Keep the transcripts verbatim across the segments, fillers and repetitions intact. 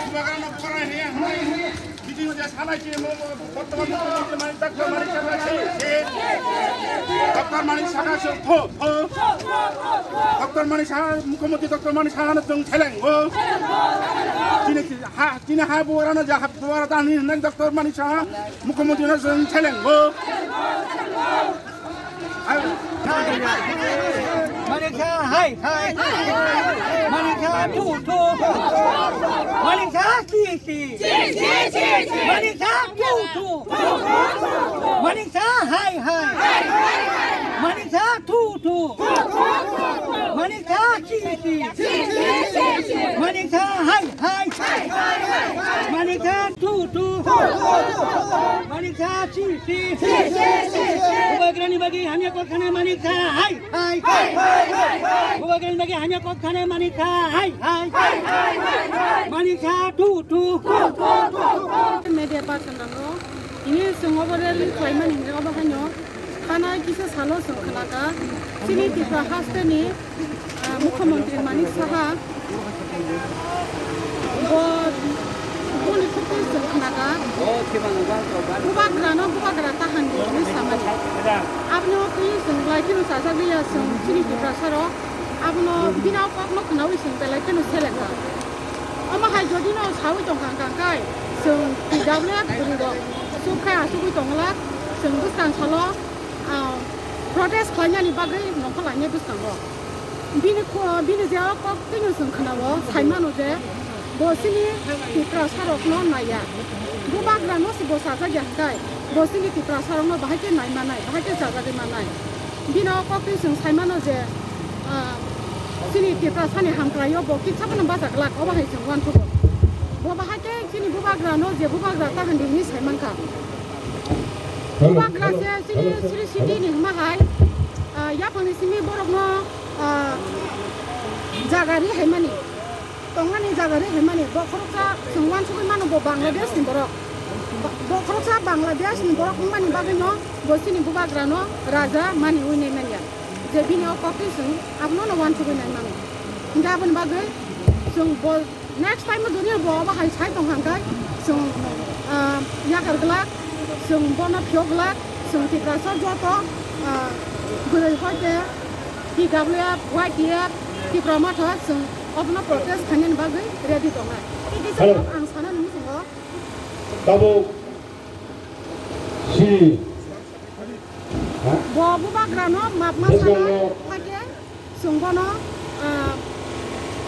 Bubagrano bubagra hiya hinwi meeting o je sanai se mo, mo, bortoman mukhomantri Manik, Doctor Manik Saha se, se. Doctor Manik Saha se, pho, pho. Doctor Manik Saha, mukhomantri Doctor Manik Saha no chwng seleng o. Chini ha, chini ha bubagrano je ha bubagra ta hinwi hinwi Doctor Manik Saha, mukhomantri no chwng seleng o. Manik Saha hai hai. Manik Saha thu thu. Manik Saha chi chi. Manik Saha thu thu. Manik Saha hai hai. Manik Saha thu thu. Manik Saha chi chi. Manik Saha hai hai. Manik Saha thu thu. Manik Saha chi chi. Bubagrani bagwi hamya kok sanai Manik Saha hai hai. Bubagrani bagwi hamya kok sanai Manik Saha hai hai. Manik Saha thu thu. Media person rok, ini chwng obo rally khlaimani hinwi obo haino. Khana kisa salo chwng khnakha, chini Tripura hasteni, ah, Mukhyamantri Manik Saha, bo, boni khukui chwng khnakha, bubagrano bubagra ta handi hinwi samani. Aboni twi chwng belai kheno chajagwi ya chwng chini Tiprasarok, abono bini kokno khnaui chwng belai kheno selekha. Omo hai jodi no saui tongkha hwnkha khe chwng T W F bwrwi rok chukha achugwi tongla, chwng bwskang salo, ah, protest khlainani bagwi nongkhor lainai bwskango. Bini kho-, bini je o kok tino chwng khnao, saimano je bo chini Tiprasarokno naiya. Bubagrano se bo chajak ya hwnkhe bo chini Tiprasarokno bahai khe nai manai, bahai khe chajagwi manai. Bini o kok twi chwng saimano je, ah, chini Tiprasani hamkraio bo kisa phano bacha glak, obo hai chwng uansukgo. Bo bahai khe chini bubagrano je bubagra ta handi hinwi saimankha. Bubagra se chini Sri Siti ni hwnma hai, ah, yaphangni simi borokno, ah, jaga ri haimani. Tongmani jaga ri haimani, bo khoroksa chwng uansugwi mano bo Bangladesh ni borok. Ba-, bo khoroksa Bangladesh ni borok wngmani bagwino bo chini bubagrano raja maniui nai manya. Je bini o kok twi chwng abono no uansugwi nai mano. Hingkhe aboni bagwi chwng bo next time o jodi bo obo hai sai tong hwnkhe chwng, ah, yakar glak, chwng bono phiyok glak, chwng Tiprasa joto, ah, bwrwi hoi khe T W F, Y T F, Tipra Motha chwng obono protest khainani bagwi ready tongnai. Tei kisa hello. Ang sana nung tongo. Tabuk si, ha? Bo bubagrano map ma sana, bwskango, hakhe chwng bono, ah,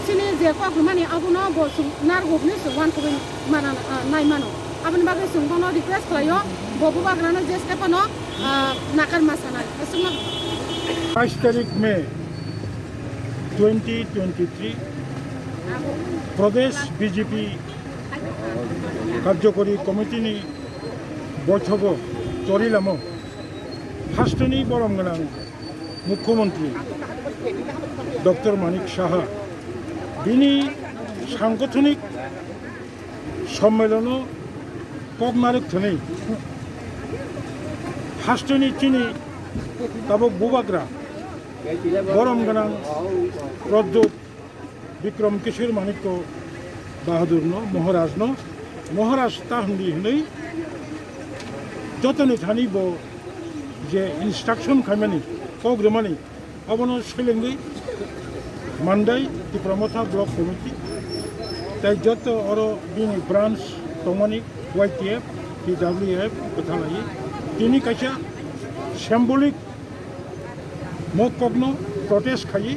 chini je kok rwmani abono bo chwng narwkni chwng uansugwi mana, ah, nai mano. Aboni bagwi chwng bono request khlaio, bo bubagrano je step ano, ah, nakar ma sanai. Aswkno. Bais tarik May twenty twenty-three, Pradesh B J P Karjokori Committee ni boithogo Chorilamo hasteni borom gwnang Mukhyamantri Doctor Manik Saha bini sangothonik sommelono kok narwk thani hasteni chini tabuk bubagra borom gwnang Pradyot Bikram Kishore Manikya Bahadurno, Maharajno, Maharaj ta hwndi hwnwi jotoni thani bo je instruction khaimani, kok rwmani, abono selengwi mandai Tipra Motha Block Committee, tai joto oro bini branch tongmani Y T F, T W F, kwthalai tini kaisa symbolic mo kokno protest khai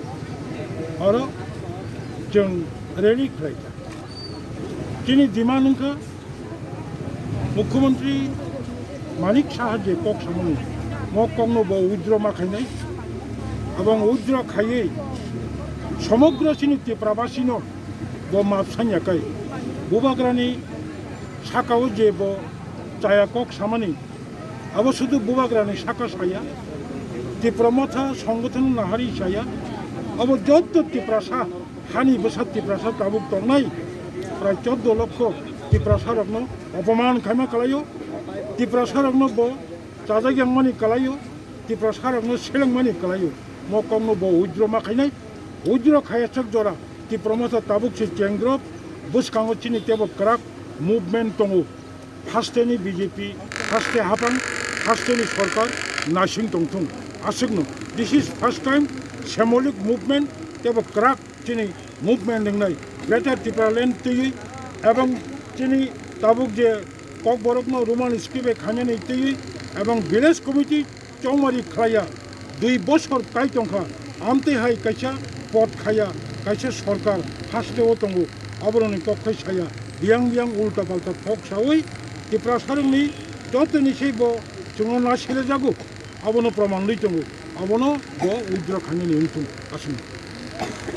oro chwng rally khlai kha. Chini demand wngkha Mukhyamantri Manik Saha je kok samani mo kokno bo withdraw ma khainai, ebong withdraw khaiwi somogro chini Tiprabasino bo map sanya kai bubagrani sakao je bo chaya kok samani. Abo sudu bubagrani saka saya, Tipra Motha songgothon nahari saya, abo jotto Tiprasa, hani bwsa Tiprasa tabuk tongnai, prai choddo lokho Tiprasa rokno opoman khaima kalaio, Tiprasa rokno bo chajak yangmani kalaio, Tiprasa rokno selengmani kalaio, mo kokno bo withdraw ma khainai, withdraw khaya chak jora, Tipra Motha tabuk se chengrok bwskango chini tebo kwrak movement tongo. Hasteni B J P, haste hapang, hasteni sorkar naising tongthung. Aswkno, this is first time Sembolik movement tebo kwrak chini movement wngnai Greater Tipraland twiwi, ebong chini tabuk je Kokborokno Roman script bai khainani twiwi ebong village committee chongmari khlaiya, dui bosor kai tongkha, amtwi hai kaisa pot khaiya, kaisa sorkar hasteo tongo, aboroni kok khai saya, biyang biyang ulta palta thok sawi Tiprasarokni jotoni se bo chwngno na silajago, abono proman rwi tongo, abono bo withdraw khainani wngthung aswk.